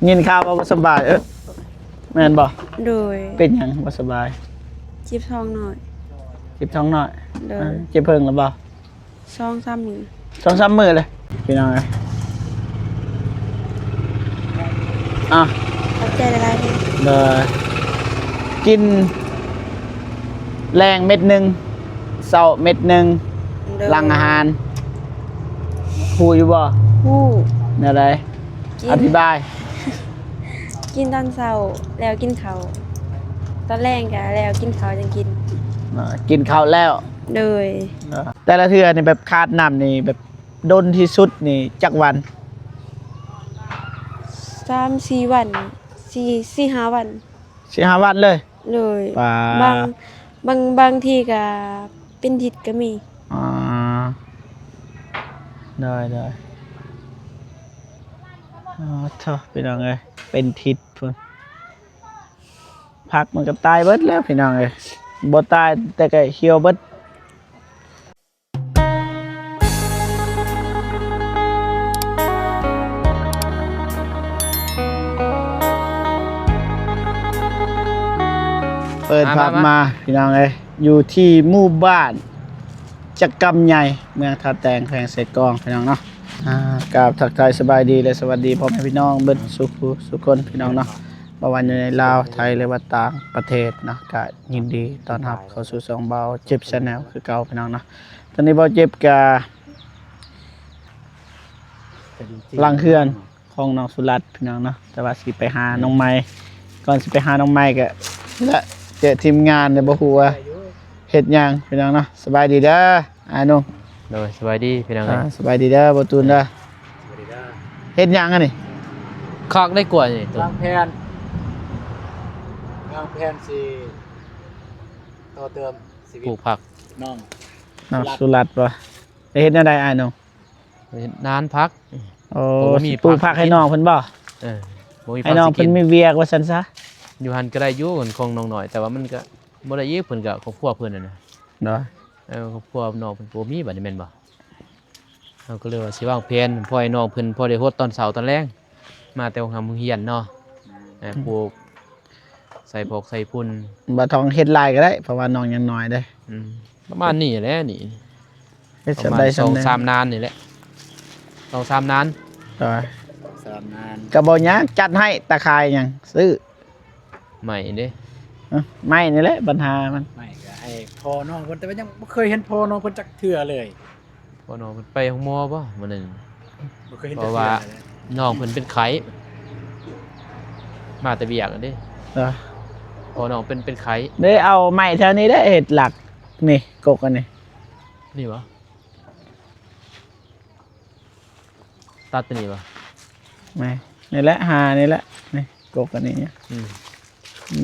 ຍິນຂ່າວວ່າບໍ່ສະບາຍ ເອີ ແມ່ນບໍ່? ໂດຍ. ເປັນຫຍັງບໍ່ສະບາຍ? ເຈັບທ້ອງນ້ອຍ. ເຈັບທ້ອງນ້ອຍ? ໂດຍ. ເອີ ເຈັບເພິ່ງແລ້ວບໍ່? ສອງສາມມື້. ສອງສາມມື້ເລີຍ ພີ່ນ້ອງເອີຍ. ອ່ະ ຂອບໃຈຫຼາຍໆເດີ. ໂດຍ. ກິນແລງເມັດໜຶ່ງ ເຊົ້າເມັດໜຶ່ງ. ໂດຍ. ຫຼັງອາຫານ ຮູ້ຢູ່ບໍ່? ຮູ້. ແນວໃດ? ກິນ ອະທິບາຍ. ກິນຕອນເຊົ້າແລ້ວກິນເຂົ້າ ຕອນແລງກະແລ້ວກິນເຂົ້າຈັ່ງກິນ. ເອີ ກິນເຂົ້າແລ້ວ. ໂດຍ. ເອີ ແຕ່ລະເທື່ອນີ້ແບບຂາດນ້ຳນີ້ ແບບດົນທີ່ສຸດນີ້ຈັກວັນ? ສາມສີ່ວັນ ສີ່ ສີ່ຫ້າວັນ. ສີ່ຫ້າວັນເລີຍ? ໂດຍ. ປາ ບາງ ບາງ ບາງທີກະເປັນທິດກະມີ. ອໍ ໂດຍໆ. ອໍ ໂທ້ ພີ່ນ້ອງເອີຍ ເປັນທິດພຸ້ນ. ຜັກມັນກະຕາຍເບິດແລ້ວ ພີ່ນ້ອງເອີຍ. ບໍ່ຕາຍແຕ່ກະຫ່ຽວເບິດ. ເປີດພາບມາ ມາ ມາ ພີ່ນ້ອງເອີຍ ຢູ່ທີ່ໝູ່ບ້ານຈັກກຳໃຫຍ່ ເມືອງທ່າແຕງ ແຂວງເຊກອງ ພີ່ນ້ອງເນາະ. ອ່າ ກາບທັກທາຍສະບາຍດີ ແລະ ສະຫວັດດີພໍ່ແມ່ພີ່ນ້ອງເບິດສູ່ຜູ້ສູ່ຄົນ ພີ່ນ້ອງເນາະ ບໍ່ວ່າຢູ່ໃນລາວ ໄທ ຫຼືວ່າຕ່າງປະເທດເນາະ ກະຍິນດີຕ້ອນຮັບເຂົ້າສູ່ຊ່ອງບ່າວເຈັບ Channel ຄືເກົ່າ ພີ່ນ້ອງເນາະ. ຕອນນີ້ບ່າວເຈັບກະຫຼັງເຮືອນຂອງນ້ອງສຸລັດ ພີ່ນ້ອງເນາະ ແຕ່ວ່າຊິໄປຫານ້ອງໃໝ່. ກ່ອນຊິໄປຫານ້ອງໃໝ່ກະ ລະເຈີທີມງານ ແຕ່ບໍ່ຮູ້ວ່າເຮັດຫຍັງ ພີ່ນ້ອງເນາະ. ສະບາຍດີເດີ ອ້າຍໜຸ່ມ. ໂດຍ ສະບາຍດີພີ່ນ້ອງເອີຍ. ອ່າ ສະບາຍດີເດີ ບໍ່ຕູນເດີ. ເຮັດຫຍັງອັນນີ້? ຄັກໄດ້ກວ່ານີ້ ວາງແຜນ ວາງແຜນຊິຕໍ່ເຕີມຊີວິດ ປູກຜັກ ນ້ອງ ນ້ອງສຸລັດບໍ່? ໄດ້ເຮັດແນວໃດອ້າຍໜຸ່ມ? ເຮັດນານຜັກ. ໂອ້ ບໍ່ມີ ປູກຜັກໃຫ້ນ້ອງເພິ່ນບໍ່? ເອີ ບໍ່ມີ ໃຫ້ນ້ອງເພິ່ນມີວຽກວ່າຊັ້ນຊະ. ຢູ່ຫັ້ນກະໄດ້ຢູ່ ຂອງນ້ອງນ້ອຍ ແຕ່ວ່າມັນກະບໍ່ໄດ້ອີກ ເພິ່ນກະຄອບຄົວເພິ່ນຫັ້ນນະ. ໂດຍ. ເອີ ຄອບຄົວນ້ອງເພິ່ນບໍ່ມີບາດນີ້ແມ່ນບໍ່? ເຮົາກະເລີຍວ່າຊິວາງແຜນ ພໍໃຫ້ນ້ອງເພິ່ນພໍໄດ້ຫົດຕອນເຊົ້າຕອນແລງ ມາແຕ່ໂຮງຮຽນເນາະ. ແມ່ນ. ເອີ ປູກ ໃສ່ພອກໃສ່ຝຸ່ນ. ບໍ່ຕ້ອງເຮັດຫຼາຍກະໄດ້ ເພາະວ່ານ້ອງຍັງນ້ອຍເດ້. ອືມ ປະມານນີ້ແຫຼະນີ້ ເຮັດສ່ຳໃດສ່ຳໜຶ່ງ ສອງສາມນານນີ້ແຫຼະ ສອງສາມນານ. ໂດຍ. ສອງສາມນານ ກະບໍ່ຍາກ ຈັດໃຫ້. ຕາຂ່າຍຫຍັງ? ຊື້ ໄມ້ເດ້. ເອີ ໄມ້ນີ້ແຫຼະບັນຫາມັນ. ໄມ້ກະໃຫ້ພໍ່ນ້ອງເພິ່ນ ແຕ່ວ່າຍັງບໍ່ເຄີຍເຫັນພໍ່ນ້ອງເພິ່ນຈັກເທື່ອເລີຍ. ພໍ່ນ້ອງເພິ່ນໄປໂຮງໝໍບໍ່ມື້ໜຶ່ງ? ບໍ່ເຄີຍເຫັນ ເພາະວ່າ ຈັກເທື່ອເລີຍ. ນ້ອງເພິ່ນເປັນໄຂ້ ມາແຕ່ວຽກຫັ້ນເດ້. ເອີ ພໍ່ນ້ອງເປັນ ເປັນໄຂ້. ເດ້ເອົາໄມ້ແຖວນີ້ເດ້ເຮັດຫຼັກ ນີ້ ກົກອັນນີ້. ນີ້ບໍ່? ຕັດຕົວນີ້ບໍ່? ແມ່ນ ນີ້ແຫຼະ ຫານີ້ແຫຼະ ນີ້ ກົກອັນນີ້. ອືມ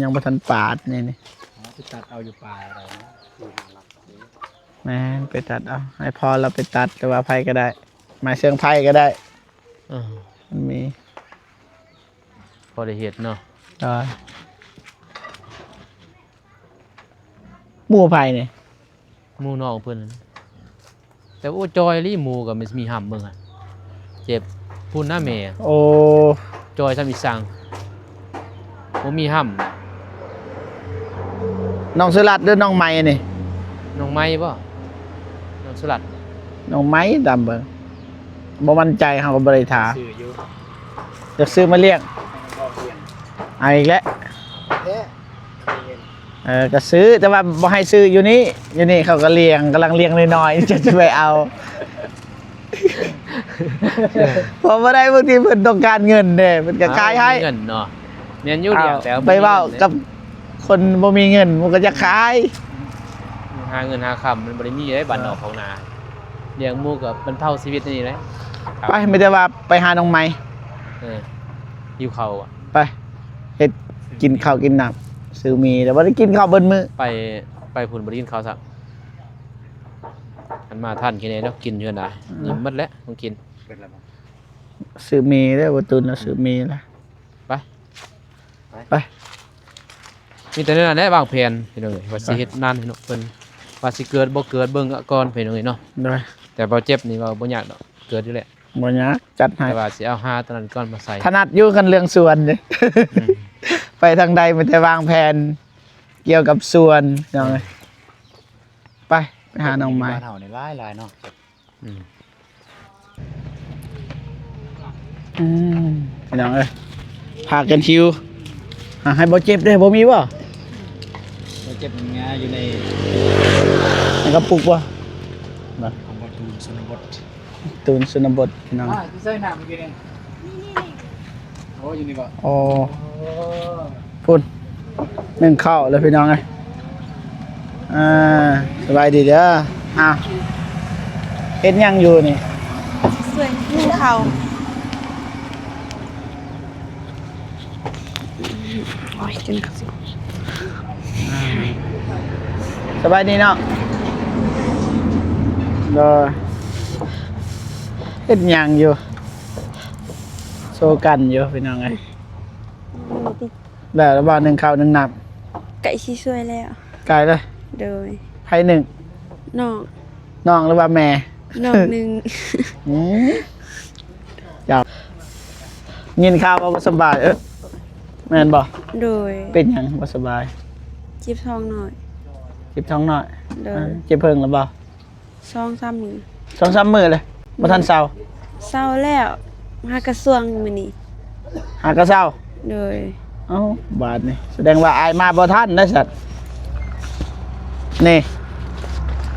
ຍັງບໍ່ທັນປາດນີ້ ນີ້. ອໍ ໄປຕັດເອົາຢູ່ປ່າໄດ້ເນາະ ສີ່ຫ້າຫຼັກ. ແມ່ນ ໄປຕັດເອົາ ໃຫ້ພໍ່ລາວໄປຕັດ ຫຼືວ່າໃຜກະໄດ້ ໄມ້ເຊິ່ງໄຜ່ກະໄດ້. ເອີ ມັນມີ ພໍໄດ້ເຮັດເນາະ. ໂດຍ. ໝູ່ໃຜນີ້? ໝູ່ນ້ອງເພິ່ນ. ແຕ່ໂອ້ ຈອຍອີ່ຫຼີ ໝູ່ກະມີຫ້ຳເບິ່ງຫັ້ນ. ເຈັບພຸ້ນນະແມ່. ໂອ້ ຈອຍຊ່ຳອີ່ສັງ ບໍ່ມີຫ້ຳ. ນ້ອງສຸລັດ ຫຼື ນ້ອງໃໝ່ນີ້? ນ້ອງໃໝ່ບໍ່? ນ້ອງສຸລັດ ນ້ອງໃໝ່ ຕາມເບິ່ງ ບໍ່ໝັ້ນໃຈ ເຮົາກະບໍ່ໄດ້ຖາມ. ຊື້ຢູ່ ຢາກຊື້ມາລ້ຽງ ເອົາອີກແລ້ວ. ເອີ ກະຊື້ ແຕ່ວ່າບໍ່ໃຫ້ຊື້ຢູ່ນີ້ ຢູ່ນີ້ເຂົາກະລ້ຽງ ກຳລັງລ້ຽງນ້ອຍໆ ຈະໄປເອົາ. ເພາະບໍ່ໄດ້ ບາງທີເພິ່ນຕ້ອງການເງິນເດ້ ເພິ່ນກະຂາຍໃຫ້. ເອົາ ມີເງິນເນາະ. ແມ່ນຢູ່ ລ້ຽງ ແຕ່ວ່າໄປເວົ້າກັບຄົນບໍ່ມີເງິນ ມັນກະຢາກຂາຍ. ຫາເງິນຫາຄຳມັນບໍ່ໄດ້ມີເດ້ ບ້ານນອກ ເອີ ຂອງນາ. ລ້ຽງໝູກະບັນເທົາຊີວິດນີ້ແຫຼະ. ໄປ ມີແຕ່ວ່າໄປຫານ້ອງໃໝ່. ເອີ ຫິວເຂົ້າ. ໄປ ເຮັດກິນເຂົ້າກິນນ້ຳ ຊື້ໝີ່ ແຕ່ບໍ່ໄດ້ກິນເຂົ້າເບິດມື້. ໄປ ໄປພຸ້ນບໍ່ໄດ້ກິນເຂົ້າຊ້ຳ. ຄັນມາທັນແຄ່ນີ້ດອກ ກິນຢູ່ຫັ້ນນະ. ເອີ ອີ່ມໝົດແລ້ວ ຕ້ອງກິນ. ຊື້ໝີ່ເດີ ບໍ່ຕຸນ ຊື້ໝີ່ລະ. ໄປ ໄປ ໄປ. ມີແຕ່ແນວນັ້ນແຫຼະ ວາງແຜນ ພີ່ນ້ອງເອີຍ ວ່າຊິເຮັດນານໃຫ້ເນາະ ເພິ່ນວ່າຊິເກີດບໍ່ເກີດ ເບິ່ງເອົາກ່ອນ ພີ່ນ້ອງເອີຍເນາະ. ໂດຍ. ແຕ່ບໍ່ເຈັບນີ້ເວົ້າບໍ່ຍາກດອກ ເກີດຢູ່ແລ້ວ. ບໍ່ຍາກ ຈັດໃຫ້ ແຕ່ວ່າຊິເອົາຫ້າຕົວນັ້ນກ່ອນມາໃສ່ ຖະໜັດຢູ່ຄັນເລື່ອງສວນເດ້. ອືມ ໄປທາງໃດມີແຕ່ວາງແຜນກ່ຽວກັບສວນ ພີ່ນ້ອງເອີຍ. ໄປ ໄປຫາໜໍ່ໄມ້ ບ້ານເຮົານີ້ຫຼາຍໆເນາະ. ອືມ ອືມ ພີ່ນ້ອງເອີຍ ພາກັນຫິວ ຫາໃຫ້ບໍ່ເຈັບເດ້ ບໍ່ມີບໍ່? ບໍ່ເຈັບ ມັນງາຢູ່ໃນ ໃນກະປຸກບໍ່? ບໍ່ ຂອງບໍ່ຕູນຊົນນະບົດ ຕູນຊົນນະບົດ ພີ່ນ້ອງ. ອ່າ ຢູ່ໃສນ້ຳເມື່ອກີ້ນີ້? ໂອ້ ຢູ່ນີ້ບໍ່? ໂອ້ ພຸ້ນ ໜຶ້ງເຂົ້າແລ້ວພີ່ນ້ອງເອີຍ. ອ່າ ສະບາຍດີເດີ. ອ້າວ ເຮັດຫຍັງຢູ່ນີ້? ຊ່ວຍໜຶ້ງເຂົ້າ. ໂອ້ຍ ເຈັບ ອ່າ ສະບາຍດີເນາະ. ໂດຍ ເຮັດຫຍັງຢູ່? ໂຊກັນຢູ່ພີ່ນ້ອງເອີຍ. ແລ້ວ ແລ້ວບໍ່ ໜຶ້ງເຂົ້າໜຶ້ງນ້ຳ? ໃກ້ຊິຊ່ວຍແລ້ວ. ໃກ້ເລີຍ? ໂດຍ. ໃຜໜຶ້ງ? ນ້ອງ. ນ້ອງ ຫຼືວ່າແມ່? ນ້ອງໜຶ້ງ. ອືມ ເຈົ້າ ຍິນຂ່າວວ່າບໍ່ສະບາຍ ເອີ ແມ່ນບໍ່? ໂດຍ. ເປັນຫຍັງບໍ່ສະບາຍ? ເຈັບທ້ອງນ້ອຍ. ເຈັບທ້ອງນ້ອຍ? ໂດຍ. ເອີ ເຈັບເພິ່ງແລ້ວບໍ່? ສອງສາມມື້. ສອງສາມມື້ເລີຍ ບໍ່ທັນເຊົາ? ເຊົາແລ້ວ ຫາກະຊ່ວງມື້ນີ້ ຫາກະເຊົາ. ໂດຍ. ເອົ້າ ບາດນີ້ສະແດງວ່າອ້າຍມາບໍ່ທັນໄດ໋ສັດ. ນີ້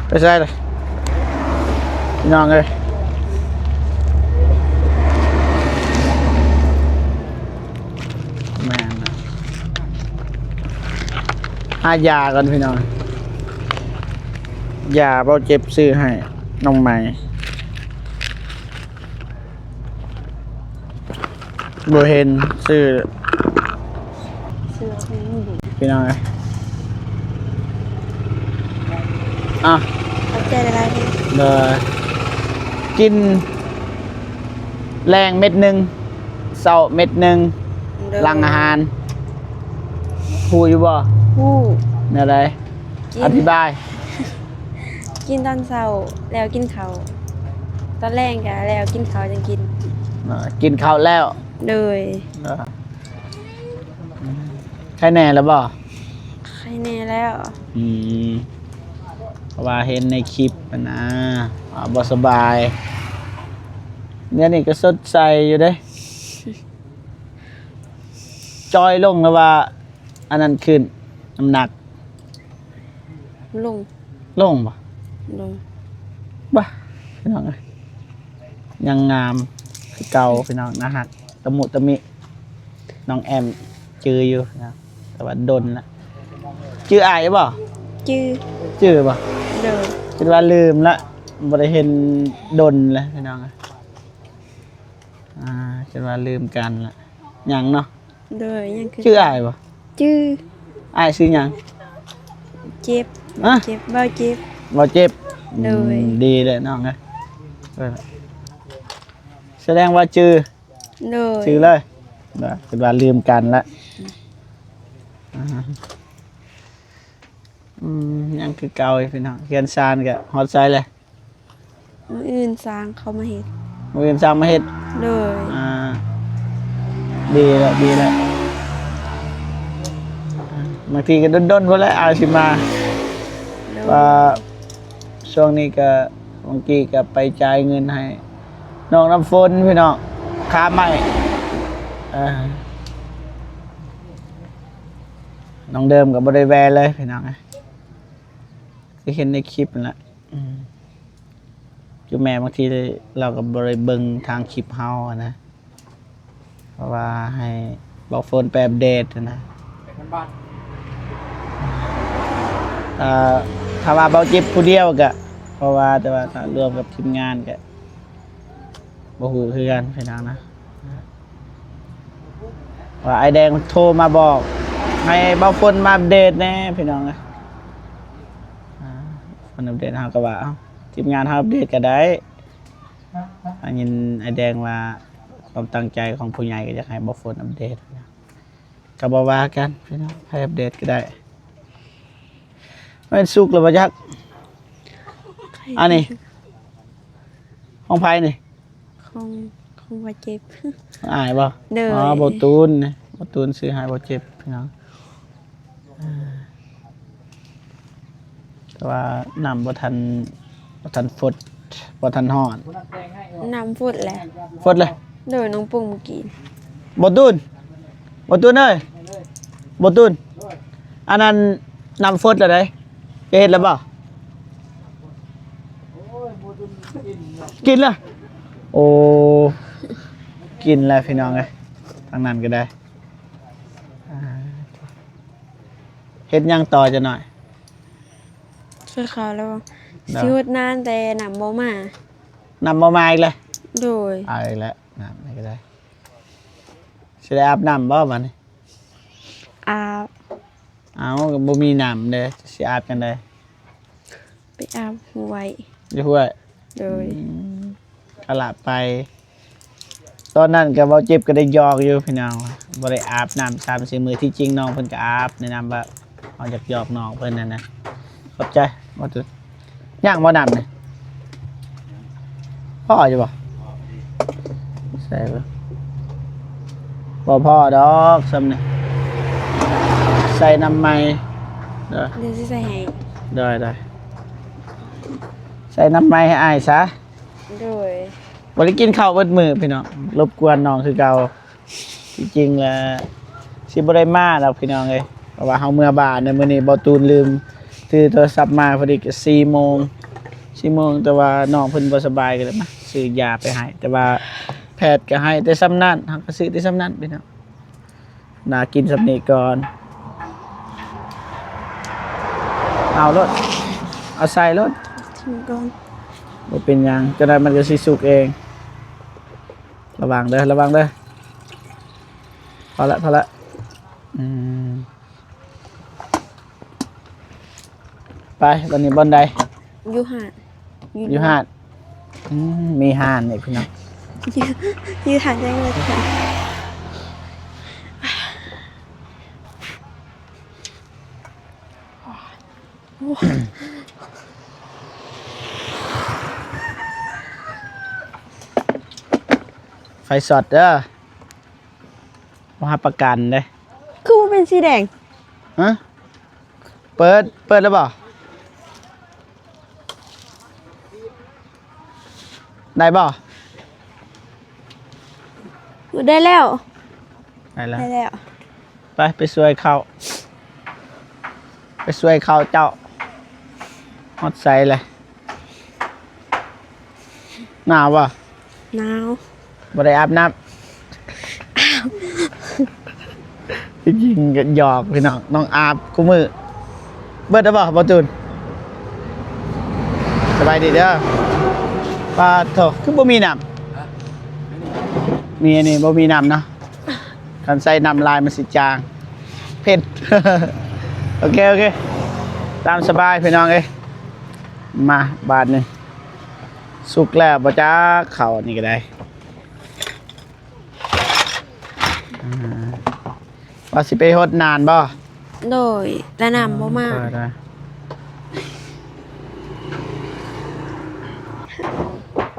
ໄປໃສລະ ພີ່ນ້ອງເອີຍ? ແມ່ນລະ ຫາຢາກ່ອນພີ່ນ້ອງ. ຢາເບົາເຈັບຊື້ໃຫ້ນ້ອງໃໝ່ ບໍ່ເຫັນຊື້ ຊື້ເອົາເອງ ພີ່ນ້ອງເອີຍ. ອ່ະ ຂອບໃຈຫຼາຍໆເດີ. ໂດຍ. ກິນແລງເມັດໜຶ່ງ ເຊົ້າເມັດໜຶ່ງ ໂດຍ. ຫຼັງອາຫານ ຮູ້ຢູ່ບໍ່? ຮູ້. ແນວໃດ? ກິນ ອະທິບາຍ. ກິນຕອນເຊົ້າແລ້ວກິນເຂົ້າ ຕອນແລງກະແລ້ວກິນເຂົ້າຈັ່ງກິນ. ເອີ ກິນເຂົ້າແລ້ວ. ໂດຍ. ເອີ ໄຄແນ່ແລ້ວບໍ່? ໄຄແນ່ແລ້ວ. ອືມ ເພາະວ່າເຫັນໃນຄລິບຫັ້ນນະ ວ່າບໍ່ສະບາຍ. ດຽວນີ້ກະສົດໃສຢູ່ເດ້ ຈ່ອຍລົງ ຫຼືວ່າອັນນັ້ນຂຶ້ນ ນ້ຳໜັກ? ລົງ. ລົງບໍ່? ລົງ. ບາ ພີ່ນ້ອງເອີຍ ຍັງງາມຄືເກົ່າ ພີ່ນ້ອງ ໜ້າຮັກ ຕະມຸຕະມິ. ນ້ອງແອມຈື່ຢູ່ນະ ແຕ່ວ່າດົນລະ. ຈື່ອ້າຍບໍ່? ຈື່. ຈື່ບໍ່? ໂດຍ. ຄິດວ່າລືມລະ ບໍ່ໄດ້ເຫັນດົນລະ ພີ່ນ້ອງເອີຍ. ອ່າ ຈົນວ່າລືມກັນລະ ຍັງເນາະ. ໂດຍ. ຍັງຄື ຈື່ອ້າຍບໍ່? ຈື່. ອ້າຍຊື່ຫຍັງ? ເຈັບ. ຮະ? ເຈັບ ເບົາເຈັບ. ເບົາເຈັບ. ໂດຍ. ອືມ ດີແຫຼະນ້ອງເອີຍ ສະແດງວ່າຈື່. ໂດຍ. ຈື່ເລີຍ ຄິດວ່າລືມກັນລະ. ອືມ ຍັງຄືເກົ່າຢູ່ ພີ່ນ້ອງ. ເຮືອນຊານກະຮອດໃສແລ້ວ? ມື້ອື່ນຊ່າງເຂົາມາເຮັດ. ມື້ອື່ນຊ່າງມາເຮັດ. ໂດຍ. ອ່າ ດີແລ້ວ ດີແລ້ວ. ບາງທີກະດົນໆພຸ້ນແຫຼະ ອ້າຍຊິມາ. ໂດຍ. ວ່າຊ່ວງນີ້ກະ ບາງທີກະໄປຈ່າຍເງິນໃຫ້ນ້ອງນ້ຳຝົນ ພີ່ນ້ອງ ຄ່າໄມ້. ເອີ ນ້ອງເດີມກະບໍ່ໄດ້ແວ່ເລີຍ ພີ່ນ້ອງ ຄືເຫັນໃນຄລິບຫັ້ນລະ. ອືມ ຄືແມ່ບາງທີລາວກະບໍ່ໄດ້ເບິ່ງທາງຄລິບເຮົາຫັ້ນນະ ເພາະວ່າໃຫ້ເບົາຝົນໄປອັບເດດຫັ້ນນະ. ເອີ ຖ້າວ່າເບົາເຈັບຜູ້ດຽວກະ ເພາະວ່າ ແຕ່ວ່າຖ້າລວມກັບທີມງານກະບໍ່ຮູ້ຄືກັນ ພີ່ນ້ອງນະ. ວ່າອ້າຍແດງໂທມາບອກໃຫ້ເບົາຝົນມາອັບເດດແດ່ ພີ່ນ້ອງເອີຍ. ອ່າ ເພິ່ນອັບເດດ ເຮົາກະວ່າ ເອົ້າ ທີມງານເຮົາອັບເດດກະໄດ້. ໄດ້ຍິນອ້າຍແດງວ່າ ຄວາມຕັ້ງໃຈຂອງຜູ້ໃຫຍ່ກະຢາກໃຫ້ເບົາຝົນອັບເດດ ກະບໍ່ວ່າກັນ ພີ່ນ້ອງ ໃຜອັບເດດກະໄດ້. ແມ່ນສຸກແລ້ວບໍ່ຈັກ ອັນນີ້ ຂອງໃຜນີ້? ຂອງ ຂອງບໍ່ເຈັບ. ອ້າຍບໍ່? ໂດຍ. ອໍ ບໍ່ຕູນ ບໍ່ຕູນຊື້ໃຫ້ບໍ່ເຈັບພີ່ນ້ອງ. ແຕ່ວ່ານ້ຳບໍ່ທັນ ບໍ່ທັນຟົດ ບໍ່ທັນຮ້ອນ. ນ້ຳຟົດແລ້ວ. ຟົດເລີຍ? ໂດຍ ນ້ອງປຸງມາກິນ. ບໍ່ຕູນ ບໍ່ຕູນເອີຍ ບໍ່ຕູນ ອັນນັ້ນນ້ຳຟົດແລ້ວໃດ໋ ຈະເຮັດແລ້ວບໍ່? ກິນລະ. ໂອ້ ກິນແລ້ວພີ່ນ້ອງເອີຍ ທາງນັ້ນກໍໄດ້. ອ່າ ເຮັດຫຍັງຕໍ່ຈັກໜ້ອຍ? ໃສ່ເຂົ້າແລ້ວ. ໂດຍ. ຊິຫົດນານແຕ່ນ້ຳບໍ່ມາ. ນ້ຳບໍ່ມາອີກແລ້ວ? ໂດຍ. ເອົາອີກແລ້ວ ນ້ຳນີ້ກໍໄດ້. ຊິໄດ້ອາບນ້ຳບໍ່ບັດນີ້? ອາບ. ເອົ້າ ກໍບໍ່ມີນ້ຳເດ້ ຊິອາບຈັ່ງໃດ? ໄປອາບຫ້ວຍ. ຢູ່ຫ້ວຍ? ໂດຍ. ອືມ ກະລະໄປ. ຕອນນັ້ນກໍເວົ້າເຈັບກໍໄດ້ຢອກຢູ່ພີ່ນ້ອງ ບໍ່ໄດ້ອາບນ້ຳສາມສີ່ມື້. ທີ່ຈິງນ້ອງເພິ່ນກໍອາບ ແນະນຳວ່າເຮົາຢາກຢອກນ້ອງເພິ່ນຫັ້ນນະ. ຂອບໃຈ. ບໍ່ ຍັງບໍ່ນ້ຳນີ້? ພໍຢູ່ບໍ່? ໃສ່ເບິ່ງ. ບໍ່ພໍດອກສ່ຳນີ້ ໃສ່ນ້ຳໃໝ່ເດີ. ດຽວຊິໃສ່ໃຫ້. ໄດ້ໆ ໃສ່ນ້ຳໃໝ່ໃຫ້ອ້າຍຊະ. ໂດຍ. ບໍ່ໄດ້ກິນເຂົ້າເບິດມື້ພີ່ນ້ອງ ລົບກວນນ້ອງຄືເກົ່າ. ທີ່ຈິງແລ້ວຊິບໍ່ໄດ້ມາດອກພີ່ນ້ອງເອີຍ ເພາະວ່າເຮົາເມືອບ້ານໃນມື້ນີ້. ບໍ່ຕູນລືມຖືໂທລະສັບມາ ພໍດີກໍສີ່ໂມງ ສີ່ໂມງ ແຕ່ວ່ານ້ອງເພິ່ນບໍ່ສະບາຍ ກໍເລີຍມາຊື້ຢາໄປໃຫ້. ແຕ່ວ່າແພດກໍໃຫ້ແຕ່ສ່ຳນັ້ນ ເຮົາກໍຊື້ແຕ່ສ່ຳນັ້ນພີ່ນ້ອງ. ໜ້າກິນສ່ຳນີ້ກ່ອນ. ເອົາໂລດ ເອົາໃສ່ໂລດ ຖິ້ມກ່ອນ. ບໍ່ເປັນຫຍັງ ຈັກໜ້ອຍມັນກໍຊິສຸກເອງ. ລະວັງເດີ ລະວັງເດີ. ພໍລະ ພໍລະ. ອືມ ໄປ ບັດນີ້ບ່ອນໃດ? ຢູ່ຫາດ. ຢູ່ຫາດ. ອືມ ມີຫາດນີ້ພີ່ນ້ອງ ຢູ່ ຢູ່ຫາດໄດ້ເລີຍ. ໄຟຊັອດເດີ ບໍ່ຮັບປະກັນເດ້. ຄືບໍ່ເປັນສີແດງ? ຮະ? ເປີດ ເປີດແລ້ວບໍ່? ໄດ້ບໍ່? ໄດ້ແລ້ວ ໄດ້ແລ້ວ ໄດ້ແລ້ວ. ໄປ ໄປຊ່ວຍເຂົ້າ ໄປຊ່ວຍເຂົ້າເຈົ້າ. ຮອດໃສແລ້ວ? ໜາວບໍ່? ໜາວ. ບໍ່ໄດ້ອາບນ້ຳ. ຍິງກໍຫຍອກພີ່ນ້ອງ ນ້ອງອາບຄູ່ມື້. ເບິດແລ້ວບໍ່ ບໍ່ຕູນ? ສະບາຍດີເດີ. ປາດໂທ້ ຄືບໍ່ມີນ້ຳ? ມີອັນນີ້ ບໍ່ມີນ້ຳເນາະ. ຄັນໃສ່ນ້ຳຫຼາຍມັນຊິຈາງ ເຜັດ. ໂອເຄ ໂອເຄ ຕາມສະບາຍພີ່ນ້ອງເອີຍ. ມາ ບາດນີ້ ສຸກແລ້ວບໍ່ຈັກ ເຂົ້າອັນນີ້ກໍໄດ້. ອ່າ ວ່າຊິໄປຫົດນານບໍ່? ໂດຍ ແຕ່ນ້ຳບໍ່ມາ. ໄດ້ ໄດ້.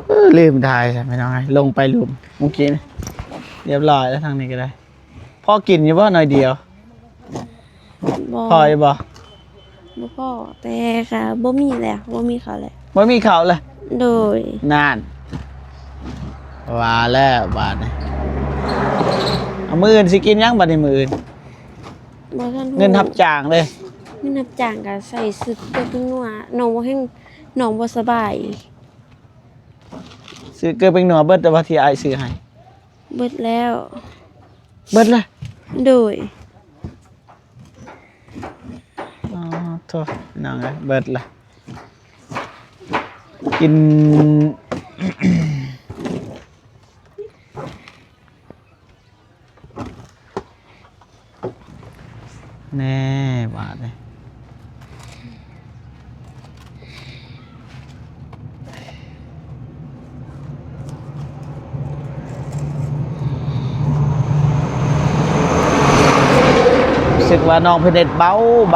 ເອີ ລືມຖ່າຍຊະ ພີ່ນ້ອງເອີຍ ລົງໄປລຸ່ມມື້ກີ້ນີ້. ລຽບຮ້ອຍແລ້ວ ທາງນີ້ກໍໄດ້. ພໍກິນຢູ່ບໍ່ ໜ້ອຍດຽວ? ບໍ່ ພໍຢູ່ບໍ່? ບໍ່ພໍ ແຕ່ກະບໍ່ມີແລ້ວ ບໍ່ມີເຂົ້າແລ້ວ. ບໍ່ມີເຂົ້າແລ້ວ? ໂດຍ. ນັ້ນ ວ່າແລ້ວບາດນີ້. ເອົາ ມື້ອື່ນຊິກິນຫຍັງບາດນີ້ ມື້ອື່ນ? ບໍ່ທັນຮູ້ ເງິນຮັບຈ້າງເດ້. ເງິນຮັບຈ້າງກະໃສ່ຊື້ເກືອແປ້ງນົວ ນ້ອງບໍ່ແຮງ ນ້ອງບໍ່ສະບາຍ. ຊື້ເກືອແປ້ງນົວເບິດແລ້ວບໍ່ ທີ່ອ້າຍຊື້ໃຫ້? ເບິດແລ້ວ. ເບິດແລ້ວ? ໂດຍ. ອໍ ໂທ້ ນ້ອງເອີຍ ເບິດລະ. ກິນແນ່ ບາດນີ້ ຮູ້ສຶກວ່ານ້ອງເພິ່ນເຮັດເບົາໆ.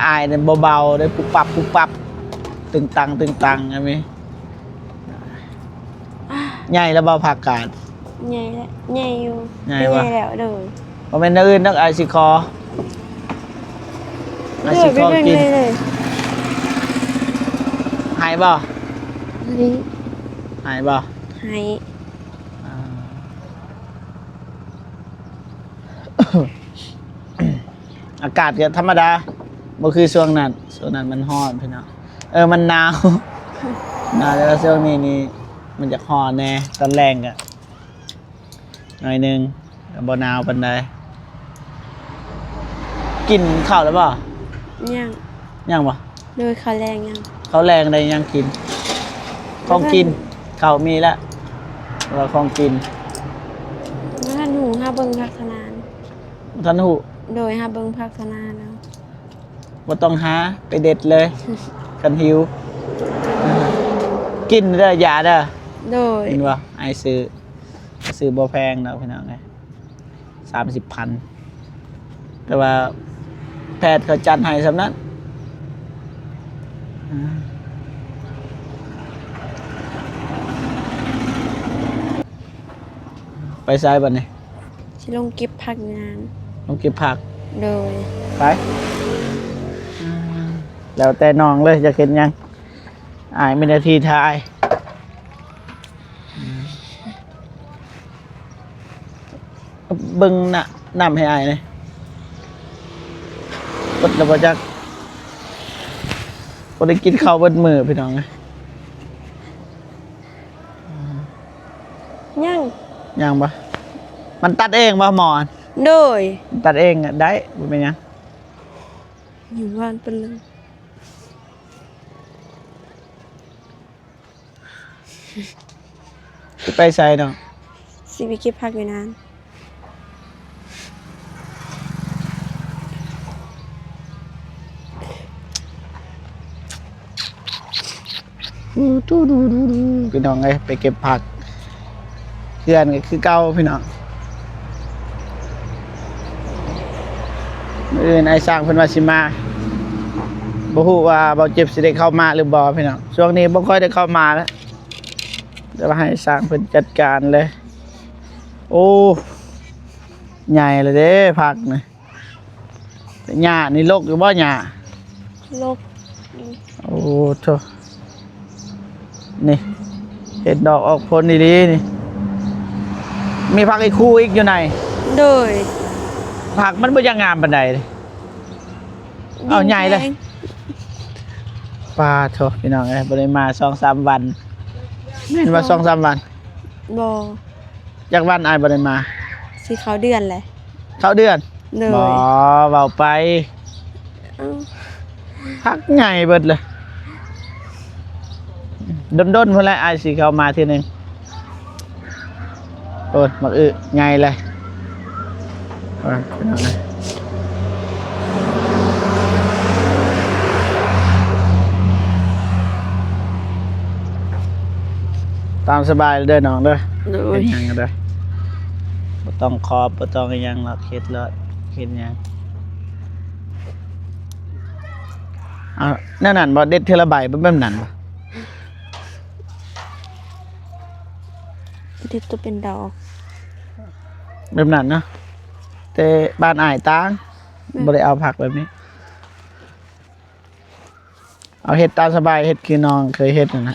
ອ້າຍນີ້ບໍ່ເບົາເດ້ ປຸບປັບ ປຸບປັບ ຕຶງຕັງ ຕຶງຕັງ ອັນນີ້. ໃຫຍ່ແລ້ວບໍ່ຜັກກາດ? ໃຫຍ່ແລ້ວ ໃຫຍ່ຢູ່ ໃຫຍ່ບໍ່? ໃຫຍ່ແລ້ວ ໂດຍ. ບໍ່ແມ່ນແນວອື່ນດອກ ອ້າຍຊິຂໍ ອ້າຍຊິຂໍກິນ. ໃຫ້ບໍ່? ໃຫ້ ໃຫ້ບໍ່? ໃຫ້ ອ່າ. ອາກາດກໍທຳມະດາ ບໍ່ຄືຊ່ວງນັ້ນ ຊ່ວງນັ້ນມັນຮ້ອນພີ່ນ້ອງ ເອີ ມັນໜາວ ໜາວ. ແຕ່ວ່າຊ່ວງນີ້ນີ້ມັນຈະຮ້ອນແດ່ ຕອນແລງກໍໜ້ອຍໜຶ່ງ ກໍບໍ່ໜາວປານໃດ. ກິນເຂົ້າແລ້ວບໍ່? ຍັງ ຍັງບໍ່? ໂດຍ ເຂົ້າແລງຍັງ ເຂົ້າແລງໄດ້ຫຍັງກິນ? ຂອງກິນ ເຂົ້າມີແລ້ວ ແຕ່ວ່າຂອງກິນ ບໍ່ທັນຮູ້ ຫາເບິ່ງພັກທະນານ ບໍ່ທັນຮູ້. ໂດຍ ຫາເບິ່ງພັກທະນານເອົາ ບໍ່ຕ້ອງຫາ ໄປເດັດເລີຍ ຄັນຫິວ ກິນເດີ ຢາເດີ. ໂດຍ ເຫັນບໍ່ ອ້າຍຊື້ ຊື້ບໍ່ແພງດອກພີ່ນ້ອງເອີຍ ສາມສິບພັນ ແຕ່ວ່າແພດເຂົາຈັດໃຫ້ສ່ຳນັ້ນ. ໄປໃສບັດນີ້? ຊິລົງເກັບຜັກຢູ່ນານ. ລົງເກັບຜັກ? ໂດຍ. ໄປ ແລ້ວແຕ່ນ້ອງເລີຍ ຢາກເຮັດຫຍັງ ອ້າຍມີໜ້າທີ່ຖ່າຍ. ເບິ່ງນ້ຳ ນ້ຳໃຫ້ອ້າຍແດ່ ເບິດແລ້ວບໍ່ຈັກ ບໍ່ໄດ້ກິນເຂົ້າເບິດມື້ພີ່ນ້ອງເອີຍ. ຍັງ ຍັງບໍ່? ມັນຕັດເອງບໍ່ໝໍ? ໂດຍ ຕັດເອງໄດ້ ບໍ່ເປັນຫຍັງ ຢູ່ບ້ານເພິ່ນເລີຍ. ຊິໄປໃສນ້ອງ? ຊິໄປເກັບຜັກຢູ່ນານ. ພີ່ນ້ອງເອີຍ ໄປເກັບຜັກ ເພື່ອນກໍຄືເກົ່າພີ່ນ້ອງ. ມື້ອື່ນອ້າຍຊ່າງເພິ່ນວ່າຊິມາ ບໍ່ຮູ້ວ່າບ່າວເຈັບຊິໄດ້ເຂົ້າມາຫຼືບໍ່ພີ່ນ້ອງ. ຊ່ວງນີ້ບໍ່ຄ່ອຍໄດ້ເຂົ້າມາແລ້ວ ແຕ່ວ່າໃຫ້ຊ່າງເພິ່ນຈັດການເລີຍ. ໂອ້ ໃຫຍ່ແລ້ວເດ້ຜັກນີ້. ຫຍ້ານີ້ລົກຢູ່ບໍ່ຫຍ້າ? ລົກ. ໂອ້ໂທ້ ນີ້ເຫັນດອກອອກຜົນອີ່ຫຼີນີ້. ມີຜັກອີ່ຄູອີກຢູ່ໃນ. ໂດຍ. ຜັກມັນບໍ່ຢາກງາມປານໃດ. ເອົາໃຫຍ່ເລີຍ. ປາໂທ້ ພີ່ນ້ອງເອີຍ ບໍ່ໄດ້ມາສອງສາມວັນ. ແມ່ນວ່າສອງສາມວັນ? ບໍ່. ຈັກວັນອ້າຍບໍ່ໄດ້ມາ? ຊິເຂົ້າເດືອນແຫຼະ. ເຂົ້າເດືອນ? ໂດຍ. ບໍ່ ເວົ້າໄປ. ເອົ້າ ພັກໃຫຍ່ເບິດເລີຍ. ດົນໆ ພຸ້ນແຫຼະ ອ້າຍຊິເຂົ້າມາເທື່ອໜຶ່ງ. ໂອ້ຍ ໝາກອຶໃຫຍ່ເລີຍ. ຕາມສະບາຍເດີນ້ອງເດີ. ໂດຍ. ເຮັດຫຍັງເດີ ບໍ່ຕ້ອງຂອບ ບໍ່ຕ້ອງອີ່ຫຍັງດອກ ເຮັດໂລດ ເຮັດຫຍັງ. ເອົາ ແນວນັ້ນບໍ່ ເດັດເທື່ອລະໃບ ແບບນັ້ນບໍ່? ເດັດຕົວເປັນດອກ ແບບນັ້ນເນາະ. ແຕ່ບ້ານອ້າຍຕ່າງ ແມ່ນ ບໍ່ໄດ້ເອົາຜັກແບບນີ້. ເອົາເຮັດຕາມສະບາຍ ເຮັດຄືນ້ອງເຄີຍເຮັດນັ້ນນະ.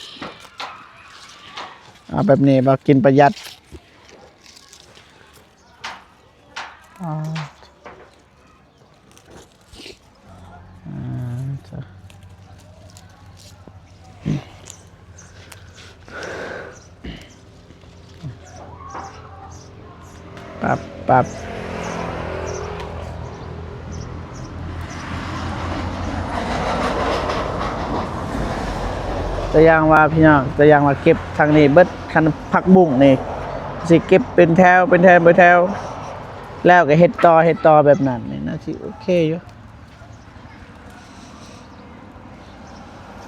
ເອົາແບບນີ້ບໍ່ ກິນປະຢັດ. ອໍ ອ່າ ປັບ ປັບ ຕົວຢ່າງວ່າ ພີ່ນ້ອງ ຕົວຢ່າງວ່າເກັບທາງນີ້ເບິດ ຄັນຜັກບຸ້ງນີ້ ຊິເກັບເປັນແຖວ ເປັນແຖວ ເປັນແຖວ ແລ້ວກໍເຮັດຕໍ່ ເຮັດຕໍ່ແບບນັ້ນນີ້ ໜ້າຊິໂອເຄຢູ່.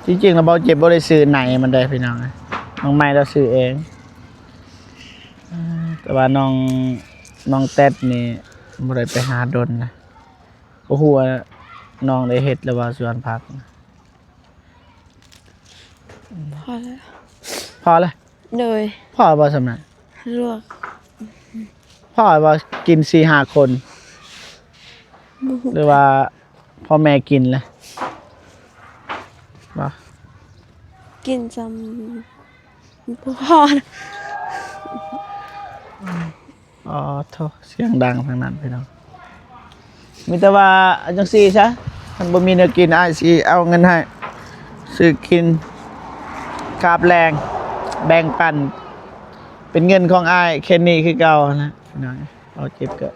ທີ່ຈິງແລ້ວ ເບົາເຈັບບໍ່ໄດ້ຊື້ໃນມັນໄດ໋ພີ່ນ້ອງ, ນ້ອງໄມ້ລາວຊື້ເອງ. ແຕ່ວ່ານ້ອງ ນ້ອງແຕັດນີ້ບໍ່ໄດ້ໄປຫາດົນນະ, ບໍ່ຮູ້ວ່ານ້ອງໄດ້ເຮັດແລ້ວບໍ່ສວນຜັກ. ພໍແລ້ວ ພໍແລ້ວ. ໂດຍ ພໍບໍ່ສ່ຳນັ້ນ? ລວກ ພໍບໍ່ກິນສີ່ຫ້າຄົນ ບໍ່ຮູ້ ຫຼືວ່າພໍ່ແມ່ກິນລະບໍ່? ກິນສ່ຳບໍ່ພໍນະ. ອໍ ໂທ້ ສຽງດັງທາງນັ້ນພີ່ນ້ອງ. ມີແຕ່ວ່າຈັ່ງຊີ້ຊະ ຄັນບໍ່ມີແນວກິນ ອ້າຍຊິເອົາເງິນໃຫ້ຊື້ກິນ ຄາບແລງ ແບ່ງປັນ ເປັນເງິນຂອງອ້າຍແຄນນີຄືເກົ່ານະພີ່ນ້ອງ. ເອົາເກັບກໍ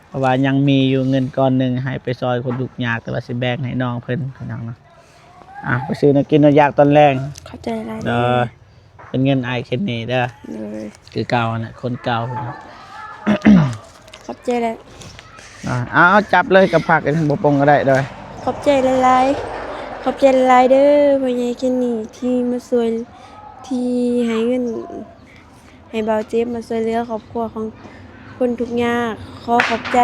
ເພາະວ່າຍັງມີຢູ່ເງິນກ້ອນໜຶ່ງໃຫ້ໄປຊ່ອຍຄົນທຸກຍາກ ແຕ່ວ່າຊິແບ່ງໃຫ້ນ້ອງເພິ່ນພີ່ນ້ອງເນາະ. ອ່າ ໄປຊື້ແນວກິນແນວຢາກຕອນແລງ. ຂອບໃຈຫຼາຍເດີ. ເປັນເງິນອ້າຍເຄນນີເດີ. ໂດຍ ຄືເກົ່ານະ ຄົນເກົ່າ. ຂອບໃຈຫຼາຍ. ອ່າ ເອົາ ຈັບເລີຍກັບຜັກ ບໍ່ປົງກໍໄດ້. ໂດຍ ຂອບໃຈຫຼາຍໆ ຂອບໃຈຫຼາຍໆເດີ ພໍ່ໃຫຍ່ເຄນນີ ທີ່ມາຊ່ວຍ ທີ່ໃຫ້ເງິນ ໃຫ້ບ່າວເຈັບມາຊ່ວຍເຫຼືອຄອບຄົວຂອງຄົນທຸກຍາກ. ຂໍຂອບໃຈ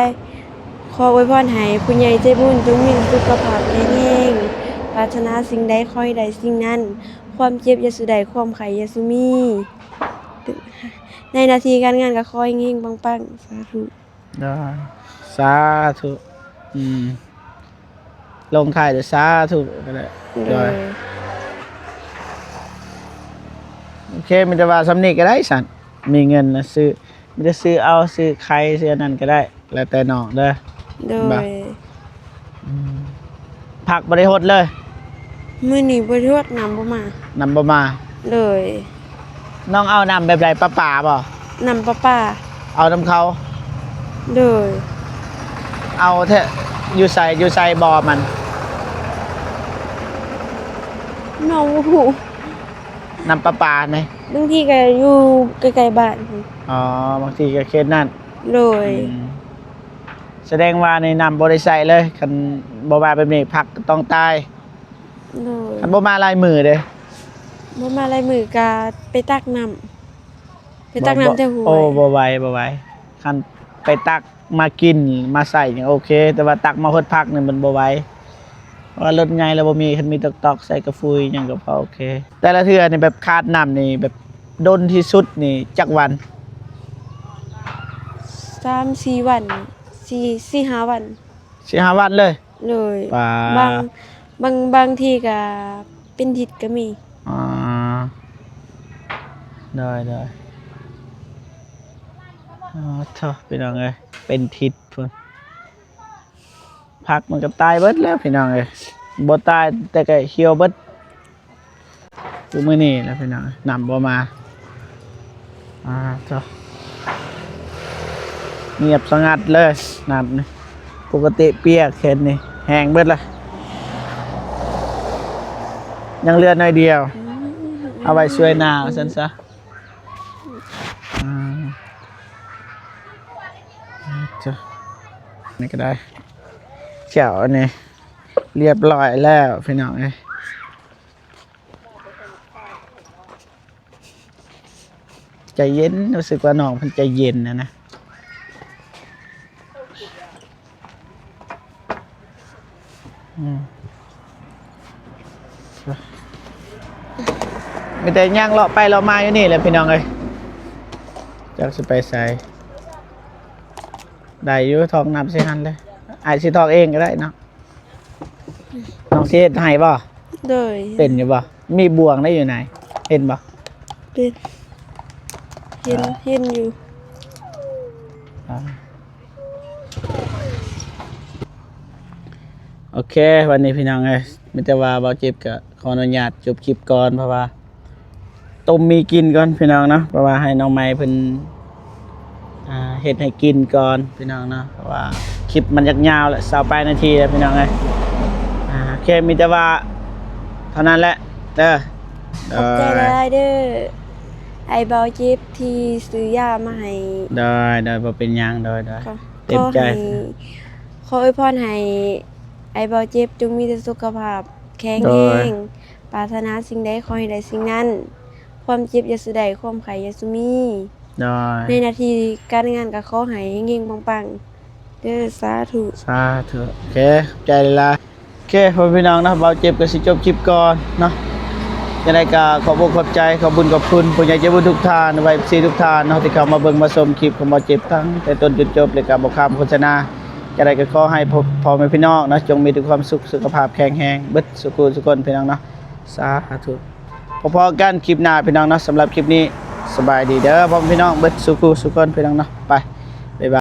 ຂໍອວຍພອນໃຫ້ຜູ້ໃຫຍ່ໃຈບຸນຈົ່ງມີສຸຂະພາບແຂງແຮງ, ປາດຖະໜາສິ່ງໃດຂໍໃຫ້ໄດ້ສິ່ງນັ້ນ, ຄວາມເຈັບຢ່າສູ່ໄດ້, ຄວາມໄຂ້ຢ່າສູ່ມີ, ໃນໜ້າທີ່ການງານກໍຂໍໃຫ້ເຮັງໆປັງໆ. ສາທຸ. ໂດຍ ສາທຸ. ອືມ ລົງທ້າຍດ້ວຍສາທຸກໍໄດ້. ໂດຍ ໂດຍ ໂອເຄ ມີແຕ່ວ່າສ່ຳນີ້ກໍໄດ້ຊັ້ນ ມີເງິນນະຊື້ ມີແຕ່ຊື້ເອົາ ຊື້ໄຂ່ ຊື້ອັນນັ້ນກໍໄດ້ ແລ້ວແຕ່ນ້ອງເດີ. ໂດຍ ອືມ ຜັກບໍ່ໄດ້ຫົດເລີຍ? ມື້ນີ້ບໍ່ໄດ້ຫົດ ນ້ຳບໍ່ມາ. ນ້ຳບໍ່ມາ. ໂດຍ ນ້ອງເອົານ້ຳແບບໃດ? ປະປາບໍ່? ນ້ຳປະປາ. ເອົານຳເຂົາ? ໂດຍ ເອົາແທ້. ຢູ່ໃສ ຢູ່ໃສບໍ່ມັນ? ນ້ອງບໍ່ຮູ້. ນ້ຳປະປານີ້ ບາງທີກໍຢູ່ໃກ້ໆບ້ານພຸ້ນ. ອໍ ບາງທີກໍເຂດນັ້ນ. ໂດຍ ອືມ ສະແດງວ່າໃນນ້ຳບໍ່ໄດ້ໃຊ້ເລີຍ. ຄັນບໍ່ມາແບບນີ້ ຜັກກໍຕ້ອງຕາຍ. ໂດຍ ຄັນບໍ່ມາຫຼາຍມື້ເດ້? ບໍ່ມາຫຼາຍມື້ກະໄປຕັກນ້ຳ ໄປຕັກນ້ຳແຖວຫ້ວຍ. ໂອ້ ບໍ່ໄຫວ ບໍ່ໄຫວ. ຄັນໄປຕັກມາກິນມາໃຊ້ຍັງໂອເຄ ແຕ່ວ່າຕັກມາຫົດຜັກນີ້ມັນບໍ່ໄຫວ ເພາະວ່າລົດໃຫຍ່ແລ້ວບໍ່ມີ. ຄັນມີຕອກໆໃສ່ກະຟຸຍຫຍັງກໍພໍໂອເຄ. ແຕ່ລະເທື່ອນີ້ແບບຂາດນ້ຳນີ້ ແບບດົນທີ່ສຸດນີ້ຈັກວັນ? ສາມສີ່ວັນ ສີ່ ສີ່ຫ້າວັນ. ສີ່ຫ້າວັນເລີຍ? ໂດຍ ປາ ບາງ ບາງ ບາງທີກະເປັນທິດກໍມີ. ອໍ ໂດຍ ໂດຍ. ອໍ ໂທ້ ພີ່ນ້ອງເອີຍ ເປັນທິດພຸ້ນ. ຜັກມັນກໍຕາຍເບິດແລ້ວ ພີ່ນ້ອງເອີຍ ບໍ່ຕາຍແຕ່ກໍຫ່ຽວເບິດ. ຄືມື້ນີ້ແຫຼະພີ່ນ້ອງ ນ້ຳບໍ່ມາ. ອ່າ ໂທ້ ງຽບສະຫງັດເລີຍນ້ຳນີ້. ປົກກະຕິປຽກ ເຫັນນີ້ແຫ້ງເບິດລະ ຍັງເຫຼືອໜ້ອຍດຽວ ເອົາໄວ້ຊ່ວຍໜ້າວ່າຊັ້ນຊະ. ອ່າ ໂທ້ ນີ້ກໍໄດ້ ແຂ້ວອັນນີ້ລຽບຮ້ອຍແລ້ວ ພີ່ນ້ອງເອີຍ. ໃຈເຢັນ ຮູ້ສຶກວ່ານ້ອງເພິ່ນໃຈເຢັນນະນະ. ອືມ ມີແຕ່ຍ່າງເລາະໄປເລາະມາຢູ່ນີ້ແຫຼະ ພີ່ນ້ອງເອີຍ ຈັກຊິໄປໃສ. ໄດ້ຢູ່ ຖອກນ້ຳໃສ່ຫັ້ນເລີຍ ອ້າຍຊິຖອກເອງກໍໄດ້ເນາະ. ນ້ອງຊິເຮັດໃຫ້ບໍ່? ໂດຍ ເປັນຢູ່ບໍ່? ມີບ່ວງໄດ້ຢູ່ໃນ ເຫັນບໍ່? ເປັນ ເຫັນ ອ່າ ເຫັນຢູ່. ອ່າ ໂອເຄ ວັນນີ້ພີ່ນ້ອງເອີຍ ມີແຕ່ວ່າບ່າວເຈັບກໍຂໍອະນຸຍາດຈົບຄລິບກ່ອນ ເພາະວ່າ ຕົ້ມໝີ່ກິນກ່ອນພີ່ນ້ອງເນາະ ເພາະວ່າໃຫ້ນ້ອງໃໝ່ເພິ່ນ ອ່າ ເຮັດໃຫ້ກິນກ່ອນພີ່ນ້ອງເນາະ ເພາະວ່າຄລິບມັນຢາກຍາວແຫຼະ ຊາວປາຍນາທີແລ້ວພີ່ນ້ອງເອີຍ. ອ່າ ໂອເຄ ມີແຕ່ວ່າເທົ່ານັ້ນແຫຼະເດີ. ຂອບໃຈຫຼາຍໆເດີ ອ້າຍບ່າວເຈັບທີ່ຊື້ຢາມາໃຫ້. ໂດຍ ໂດຍ ບໍ່ເປັນຫຍັງ ໂດຍ ໂດຍ ເຕັມໃຈ. ຂໍໃຫ້ ຂໍອວຍພອນໃຫ້ອ້າຍບ່າວເຈັບຈົ່ງມີແຕ່ສຸຂະພາບແຂງແຮງ ໂດຍ ປາດຖະໜາສິ່ງໃດຂໍໃຫ້ໄດ້ສິ່ງນັ້ນ ຄວາມເຈັບຢ່າສູ່ໄດ້ ຄວາມໄຂ້ຢ່າສູ່ມີ ໂດຍ ໃນໜ້າທີ່ການງານກໍຂໍໃຫ້ເຮັງໆປັງໆເດີ ສາທຸ ສາທຸ. ໂອເຄ ຂອບໃຈຫຼາຍໆ. ໂອເຄ ພໍ່ແມ່ພີ່ນ້ອງເນາະ ບ່າວເຈັບກໍຊິຈົບຄລິບກ່ອນເນາະ. ຈັ່ງໃດກໍຂອບອົກຂອບໃຈ ຂອບບຸນຂອບຄຸນຜູ້ໃຫຍ່ໃຈບຸນທຸກທ່ານ ແລະ ເອັຟຊີທຸກທ່ານເນາະ ທີ່ເຂົ້າມາເບິ່ງມາຊົມຄລິບຂອງບ່າວເຈັບ ຕັ້ງແຕ່ຕົ້ນຈົນຈົບ ແລະ ກໍບໍ່ຂ້າມໂຄສະນາ. ຈັ່ງໃດກໍຂໍໃຫ້ພໍ່ ພໍ່ແມ່ພີ່ນ້ອງເນາະ ຈົ່ງມີແຕ່ຄວາມສຸກ ສຸຂະພາບແຂງແຮງເບິດສູ່ຜູ້ສູ່ຄົນ ພີ່ນ້ອງເນາະ. ສາທຸ. ພໍ້ໆກັນຄລິບໜ້າ ພີ່ນ້ອງເນາະ. ສຳລັບຄລິບນີ້ ສະບາຍດີເດີ ພໍ່ແມ່ພີ່ນ້ອງເບິດສູ່ຜູ້ສູ່ຄົນ ພີ່ນ້ອງເນາະ. ໄປ ບາຍບາຍ.